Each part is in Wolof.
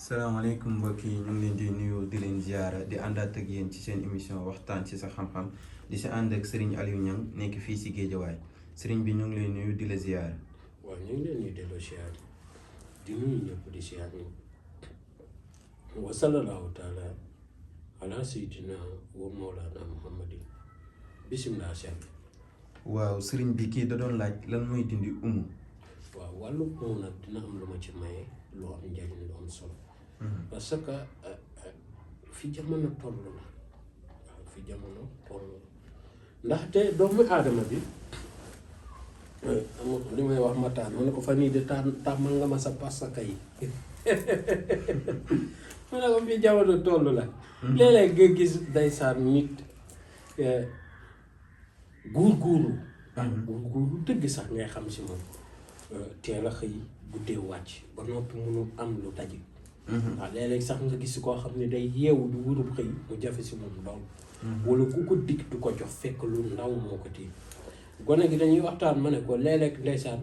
salaamaaleykum mbokk yi ñu ngi leen di nuyu di leen ziara di àndaat ak yéen ci seen émission waxtaan ci sa xam-xam di si ànd ak Serigne Aliou Niang nekk fii si Géejawaay Serigne bi ñu ngi leen nuyu di la ziara. waaw ñu ngi leen di delloo ziar di nuyu ñëpp di ziar ñu wa sallallahu taala ala sayyidina wa mawlana muhammadin bisimilah seen. waaw Serigne bi kii da doon laaj lan mooy dindi umu. waaw wàllu umu nag dina am lu ma ci maye lu am njëriñ lu am solo. parce que fi jamono toll la waaw fi jamono toll la ndaxte doomu aadama bi li may wax mataan ma ne ko fan yii de tàmmal nga ma sa pasaka yi ma ne ko fi jamono toll la léeg-léeg nga gis ndeysaan nit góor-góorlu góor-góorlu dëgg sax ngay xam si moom teel a xëy guddee wàcc ba noppi mënul am lu daje. waaw léeg-léeg sax nga gis koo xam ne day yeewu du wurub xëy mu jafe si moom lool. wala ku ko dig du ko jox fekk lu ndaw moo ko téye gone gi dañuy waxtaan ma ne ko léeg-léeg ndeysaan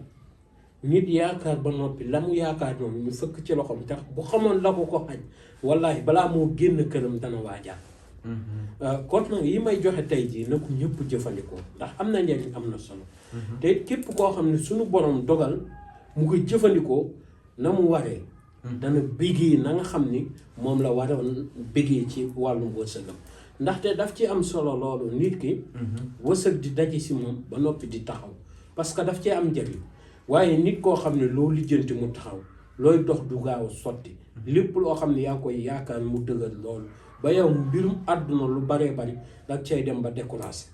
nit yaakaar ba noppi la mu yaakaar moom ñu fëkk ci loxoom tax bu xamoon la ko ko xañ wallaahi balaa moo génn këram dana waajaat. kon nag yi may joxe tey jii na ko ñëpp jëfandikoo ndax am na njëriñ am na solo. te képp koo xam ne suñu borom dogal mu koy jëfandikoo na mu waree. dana bégee na nga xam ni moom la waroon bégee ci wàllum wërsëgam ndaxte daf ci am solo loolu nit ki wërsëg di daje si moom ba noppi di taxaw parce que daf ci am njëriñ waaye nit koo xam ne loo lijjanti mu taxaw looy dox du gaaw a sotti lépp loo xam ne yaa koy yaakaar mu dëgër loolu ba yow mbirum àdduna lu baree bari dag cay dem ba découragé.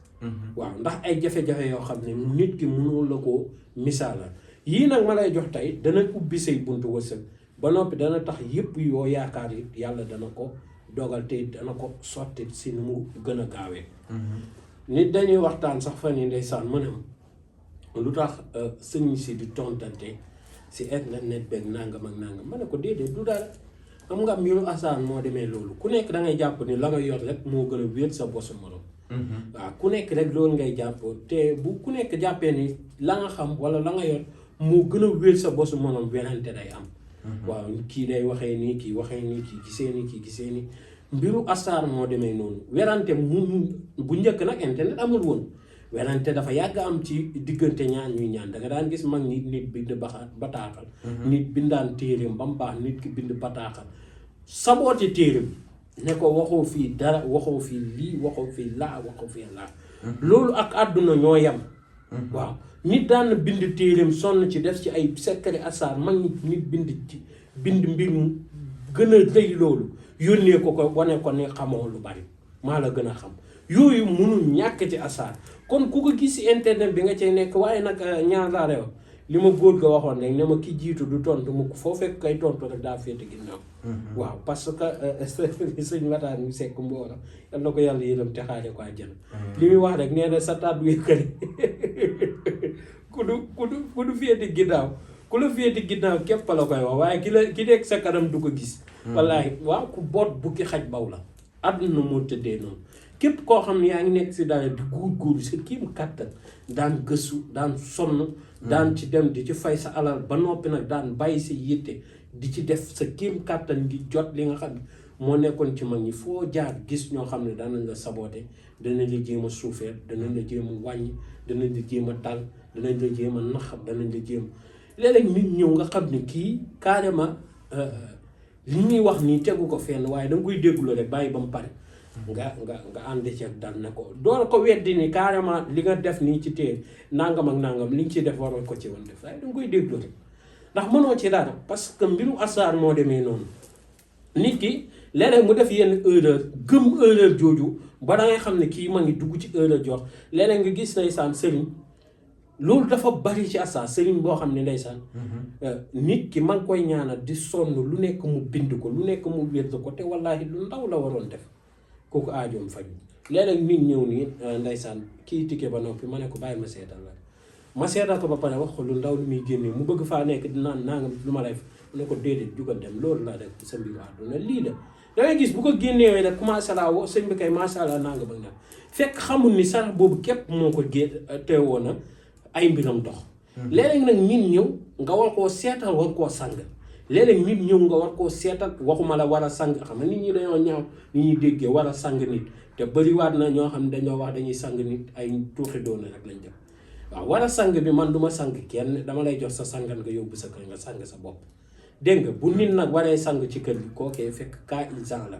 waaw ndax ay jafe-jafe yoo xam ne nit ki mënul la ko misaalal yii nag ma lay jox tey dana ubbi say buntu wërsëg ba noppi dana tax yëpp yoo yaakaar yi yàlla dana ko dogal te dana ko sotti si nu mu gën a gaawee. nit dañuy waxtaan sax fan yi ndeysaan mu ne lu tax sëñ si di tontante si internet beeg nangam ak nangam ma ne ko déedéet du dara xam nga mbiru asaan moo demee loolu ku nekk da ngay jàpp ni la nga yor rek moo gën a wéet sa bosu morom. waaw ku nekk rek loolu ngay jàpp te bu ku nekk jàppee ni la nga xam wala la nga yor moo gën a wéet sa bosu morom werante day am. waaw kii day waxee nii kii waxee nii kii gisee nii kii gisee nii mbiru asaar moo demee noonu werante mu bu njëkk nag internet amul woon werante dafa yàgg am ci diggante ñaan ñuy ñaan da nga daan gis mag nit bind bataaxal nit bindaan téereem ba mu baax nit ki bind bataaxal saboote téereem ne ko waxoo fii dara waxoo fii lii waxoo fii laa waxoo fii laa loolu ak àdduna ñoo yem waaw nit daan na bind téereem sonn ci def ci ay secret asaar mag nit bind mbir mu gën a rëy loolu yónnee ko wane ko ne xamoo lu bari maa la gën a xam yooyu mënul ñàkk ci asaar kon ku ko gis ci internet bi nga cay nekk waaye nag ñaar laa rew li ma góor ga waxoon rek ne ma ki jiitu du tontu mu foo fekk kay tontu rek daa féete ginnaaw. waaw parce que sëñ Matar mi sekk Mboola yal na ko yàlla yërëm te xaare ko àjjana. li muy wax rek nee na sa taat wékkali ku du féete ginnaaw ku la féete ginnaaw képp la koy wax waaye ki nekk sa kanam du ko gis. wallaahi waaw ku boot bukki xaj baw la àdduna moo tëddee noonu. képp koo xam ne yaa ngi nekk si dara di góor-góorlu sa kiim kàttan daan gëstu daan sonn daan ci dem di ci fay sa alal ba noppi nag daan bàyyi sa yitte di ci def sa kiim kàttan ngi jot li nga xam ne moo nekkoon ci mag ñi foo jaar gis ñoo xam ne danañ la saboote danañ la jéem a suufeer danañ la jéem a wàññi danañ la jéem a dal danañ la jéem a naxab danañ la jéem léeg-léeg nit ñëw nga xam ne kii carrément li ñuy wax nii tegu ko fenn waaye danga koy déglu rek bàyyi ba mu pare nga ànd ci dal ne ko door ko weddi ni carrément li nga def nii ci téere nangam ak nangam li nga ci def waroo ko ci woon def waaye danga koy déglu rek ndax mënoo ci dara parce que mbiru asaar moo demee noonu nit ki léeg-léeg mu def yenn erreur gëm erreur jooju ba da ngay xam ne kii ma ngi dugg ci erreur jox léeg-léeg nga gis ndeysaan sëriñ loolu dafa bari ci asaar sëriñ boo xam ne ndeysaan nit ki ma ngi koy ñaanal di sonn lu nekk mu bind ko lu nekk mu wér ko te wallaahi lu ndaw la waroon def kooku aajoom faju léeg-léeg nit ñëw nii ndeysaan kii tikke ba noppi ma ne ko bàyyi ma seetal la ma seetal ko ba pare wax ko lu ndaw lu muy génnee mu bëgg faa nekk naan naa nga lu ma lay mu ne ko déedéet jugal dem loolu laa def sa mbiru àdduna lii la da ngay gis bu ko génnewee nag commencé laa wo sëñ bi kay macha allah naa nga bëgg na fekk xamul ni sarax boobu képp moo ko teewoon na ay mbiram dox léeg-léeg nag nit ñëw nga war koo seetal war koo sang léeg-léeg nit ñëw nga war koo seetal waxuma la war a sang xam nga nit ñi dañoo ñaaw nit ñuy déggee war a sang nit te bëriwaat na ñoo xam ne dañoo wax dañuy sang nit ay tuuxi doona rek lañ jëm waaw war a sang bi man du ma sang kenn dama lay jox sa sangan nga yóbbu sa kër nga sang sa bopp dégg nga bu nit nag waree sang ci kër gi kookee fekk cas urgent la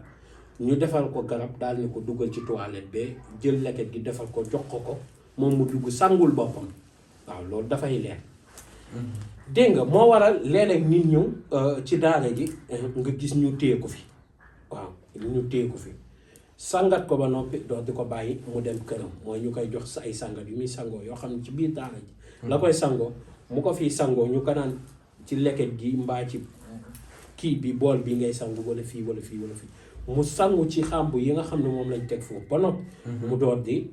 ñu defal ko garab daal ni ko dugal ci toilette ba jël leket gi defal ko jox ko moom mu dugg sangul boppam waaw loolu dafay leer dégg nga moo waral léeg-léeg nit ñëw ci daara ji nga gis ñu téye ko fi waaw ñu téye ko fi sangat ko ba noppi doo di ko bàyyi mu dem këram mooy ñu koy jox sa ay sangat yu muy sangoo yoo xam ne ci biir daara ji la koy sangoo mu ko fii sangoo ñu ko naan ci leket gi mbaa ci kii bi bool bi ngay sangu wala fii wala fii wala fii mu sangu ci xàmb yi nga xam ne moom lañ teg foofu ba noppi mu door di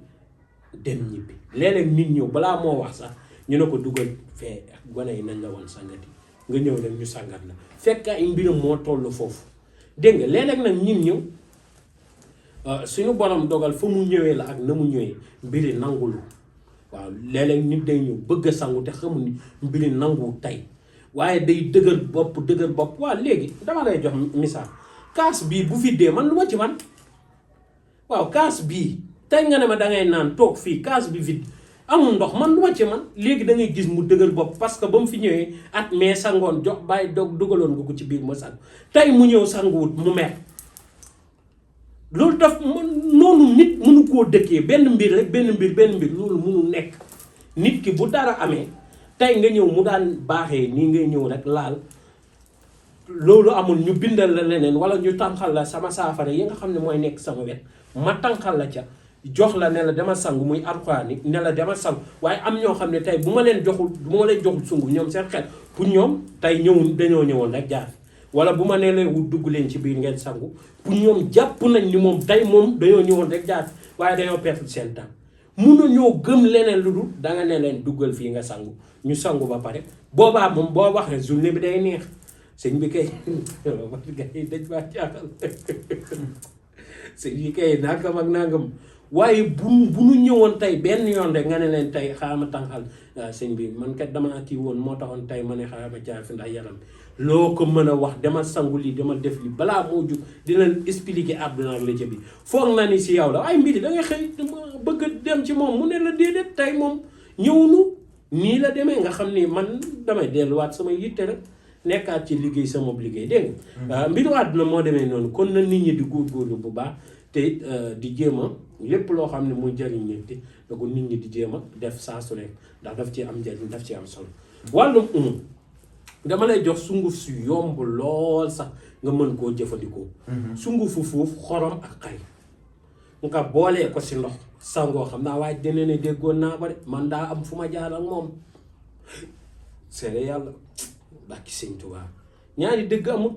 dem ñibbi léeg-léeg nit ñëw balaa moo wax sax ñu ne ko dugal fee gone yi nañ la woon sangati nga ñëw rek ñu sangat la fekk ay mbiram moo toll foofu dégg nga léeg-léeg nag nit ñëw suñu borom dogal fa mu ñëwee la ak na mu ñëwee mbiri nangulu waaw léeg-léeg nit day ñëw bëgg a sangu te xamul ni mbiri nangu tey waaye day dëgër bopp waaw léegi dama lay jox misaal kaas bii bu fi dee man lu ma ci man waaw kaas bii tey nga ne ma dangay naan toog fii kaas bi vide amul ndox man lu ma ci man léegi da ngay gis mu dëgër bopp parce que ba mu fi ñëwee at mais sangoon jox bàyyi dog dugaloon nga ko ci biir ma sang tey mu ñëw sanguwut mu mer loolu daf noonu nit mënu koo dëkkee benn mbir rek benn mbir loolu mënu nekk nit ki bu dara amee tey nga ñëw mu daan baaxee nii ngay ñëw rek laal loolu amul ñu bindal la leneen wala ñu tànqal la sama saafara yi nga xam ne mooy nekk sama wet ma tànqal la ca jox la ne la dama sangu muy alxuraan ni ne la dama sangu waaye am ñoo xam ne tey bu ma leen joxul sungu ñoom seen xel pour ñoom tey dañoo ñëwoon rek jaar wala bu ma nee leen wut dugg leen ci biir ngeen sangu pour ñoom jàpp nañ ni moom tey moom dañoo ñëwoon rek jaar waaye dañoo perte seen temps mënuñoo gëm leneen lu dul danga ne leen duggal fii nga sangu ñu sangu ba pare boobaa moom boo waxee journée bi day neex sëñ bi kay dañ maa jaaxal sëñ bi kay nangam ak nangam waaye bu nu ñëwoon tey benn yoon rek nga ne leen tey xaama tànqal sëñ bi man kat dama kii woon moo taxoon tey ma ne xaama jaar fi ndax yaram loo ko mën a wax dama sangu lii dama def li balaa moo jug dina expliquer àdduna ak la ca bi foog na ni si yow la ay mbiri da ngay xëy bëgg dem ci moom mu ne la déedéet tey moom ñëwunu nii la demee nga xam ni man damay delluwaat sama yitte rek nekkaat ci liggéey sama liggéey dégg nga mbiru àdduna moo demee noonu kon na nit ñi di góorgóorlu bu baax te di jéem a lépp loo xam ne muy jariñ nit di da ko nit ñi di jéem a def saa su nekk ndax daf ci am njariñ daf ci am solo wàllum dama lay jox sunguf su yomb lool sax nga mën koo jëfandikoo sungufu foofu xorom ak xay nga boolee ko si ndox sangoo xam naa waaye dina ne déggoon naa ko de man daa am fu ma jaar ak moom seede yàlla bàkki sëñ Tuubaa ñaari dëgg amul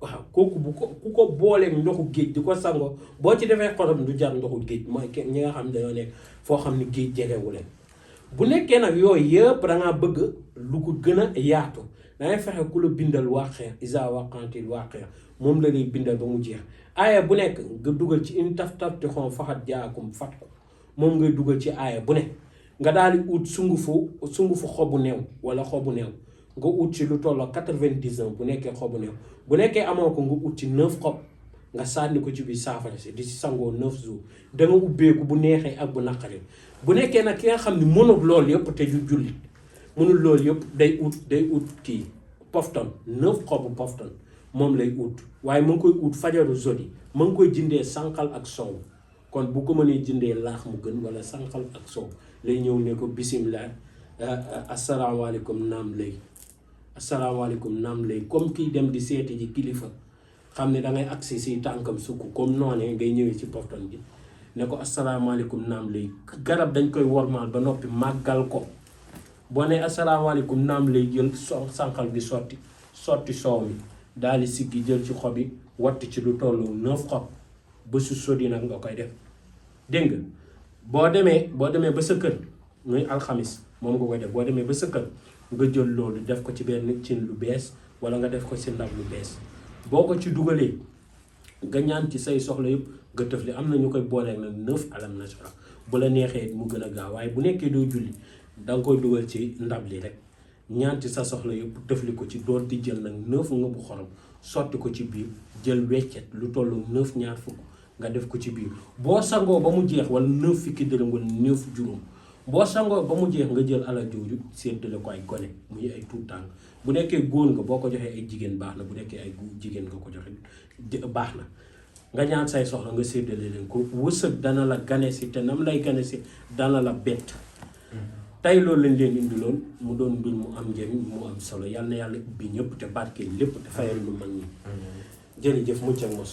waaw kooku ku ko booleeg ndoxu géej di ko sangoo boo ci defee xorom du jar ndoxu géej mooy ñi nga xam ne dañoo nekk foo xam ne géej jegewu leen bu nekkee nag yooyu yëpp dangaa bëgg lu ko gën a yaatu dangay fexe ku la bindal waaqia isa waqantil waaqia moom la lay bindal ba mu jeex aaya bu nekk nga dugal ci in taf-taf ti xon faxat jaakum fat ko moom ngay dugal ci aaya bu nekk nga daal di ut sungufu xobu neew wala xobu neew nga ut ci lu tolloo 99 bu nekkee xobu neew bu nekkee amoo ko nga ut ci 9 xob nga sànni ko ci biir saafara si di si sangoo 9 jours da nga ubbeeku bu neexee ak bu naqaree bu nekkee nag ki nga xam ne mënul loolu yëpp te ju jullit mënul loolu yëpp day ut kii pofton 9 xobu pofton moom lay ut waaye mu ngi koy ut fajaru zodi ma ngi koy jëndee sànqal ak soow kon bu ko mënee jëndee laax mu gën wala sànqal ak soow lay ñëw ne ko bisimilah asalaamaaleykum naam lay comme kiy dem di seeti ji kilifa xam ne dangay agsi si tànkam sukk comme noonee ngay ñëwee ci pofton bi ne ko asalaamaaleykum naam lay garab dañ koy wormaal ba noppi màggal ko boo ne asalaamaaleykum naam lay jël sànqal gi sotti soow mi daal di siggi jël ci xob yi watt ci lu tollu 9 xob bésu sodi nag nga koy def dégg nga boo demee ba sa kër muy alxamis moom nga koy def boo demee ba sa kër nga jël loolu def ko ci benn cin lu bees wala nga def ko ci ndab lu bees boo ko ci dugalee nga ñaan ci say soxla yëpp nga tëfli am na ñu koy booleeg nag 9 alam nasra bu la neexee mu gën a gaaw waaye bu nekkee doo julli danga koy dugal ci ndab li rek ñaan ci sa soxla yëpp tëfli ko ci door di jël nag 9 nga bu xorom sotti ko ci biir jël weccet lu tollu 9 ñaar fukk nga def ko ci biir boo sangoo ba mu jeex wala 9 fukki dërëm wala 9 juróom boo sangoo ba mu jeex nga jël alal jooju séddale ko ay gone muy ay tuut tànk bu nekkee góor nga boo ko joxee ay jigéen baax na bu nekkee ay jigéen nga ko joxe baax na nga ñaan say soxla nga séddale leen ko wërsëg dana la gane si te nam lay gane si dana la bett tey loolu lañ leen indiloon mu doon mbir mu am njëriñ mu am solo yal na yàlla ubbi ñëpp te barkeel lépp te fayal lu mag ñi jërëjëf mucc ak mos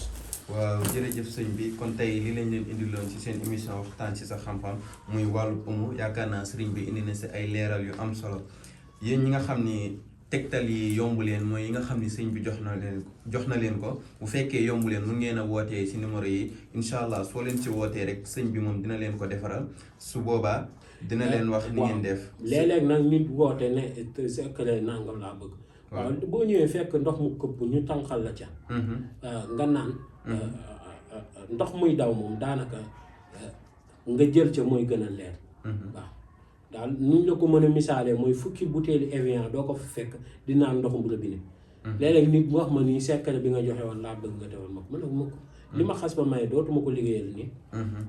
waaw jërëjëf sëñ bi kon tey li lañ leen indiloon ci seen émission waxtaan ci sa xam-xam muy wàllu umu yaakaar naa sëriñ bi indi na si ay leeral yu am solo yéen ñi nga xam ni tegtal yi yomb leen mooy yi nga xam ni sëñ bi jox na leen ko bu fekkee yomb leen mun ngeen a wootee si numéro yi incha allah soo leen ci wootee rek sëñ bi moom dina leen ko defaral su boobaa dina leen wax ni ngeen def. léeg-léeg nag nit woote ne secret nangam laa bëgg. waaw boo ñëwee fekk ndox mu këpp ñu tànqal la ca. nga naan. ndox muy daw moom daanaka nga jël ca mooy gën a leer. waaw daal ni ñu la ko mën a misaalee mooy fukki butéeli Evian doo ko fa fekk di naan ndoxum robinet. léeg-léeg nit mu wax ma nii secret bi nga joxe woon laa bëgg nga defal ma ko ma ko. li ma xas ba maye dootuma ko liggéeyal nii.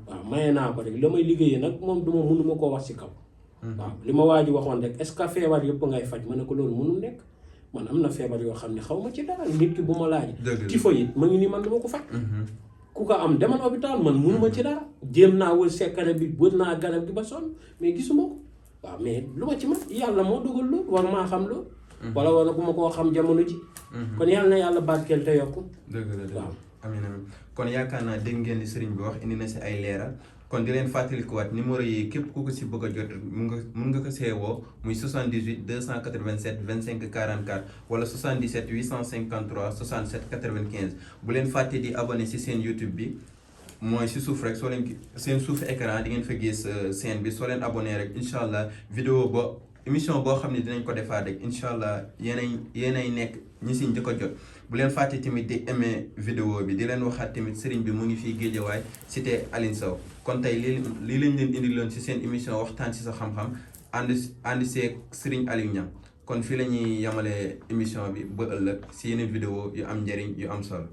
waaw maye naa ko rek la may liggéeyee nag moom mënuma koo wax ci kaw. waaw li ma waa ji waxoon rek est-ce que feebar yëpp ngay faj ma ne ko loolu mënul nekk man am na feebar yoo xam ne xaw ma ci dara nit ki bu ma laaj. typhoïde ma ngi nii man dama ko faj. ku ko am demal hôpital man mënuma ci dara jéem naa wër secret bi wër naa garab gi ba sonn mais gisuma ko waaw mais lu ma ci man yàlla moo dogal loolu war maa xam loolu. wala ku ma koo xam jamono ji. kon yàlla na yàlla barkeel te yokku. dëgg la waaw. amiin kon yaakaar naa dégg ngeen li sëriñ bi wax indi na si ay leeral kon di leen fàttalikuwaat numéro yi képp ku ko si bëgg a jot mun nga ko seewoo muy 78 287 25 44 wala 77 853 67 95 bu leen fàtte di abonné si seen YouTube bi mooy si suuf rek soo leen seen suuf écran di ngeen fa gis scène bi soo leen abonné rek incha allah vidéo ba émission boo xam ne dinañ ko defaat rek incha allah yéenay nekk ñi si njëkk a jot bu leen fàtte tamit di aimé vidéo bi di leen waxaat tamit sëriñ bi mu ngi fii Géejawaay cité Aline Sow kon tey lii lañ leen indiloon si seen émission waxtaan si sa xam-xam ànd seeg sëriñ Aliou Niang kon fii la ñuy yemale émission bi ba ëllëg si yeneen vidéo yu am njëriñ yu am solo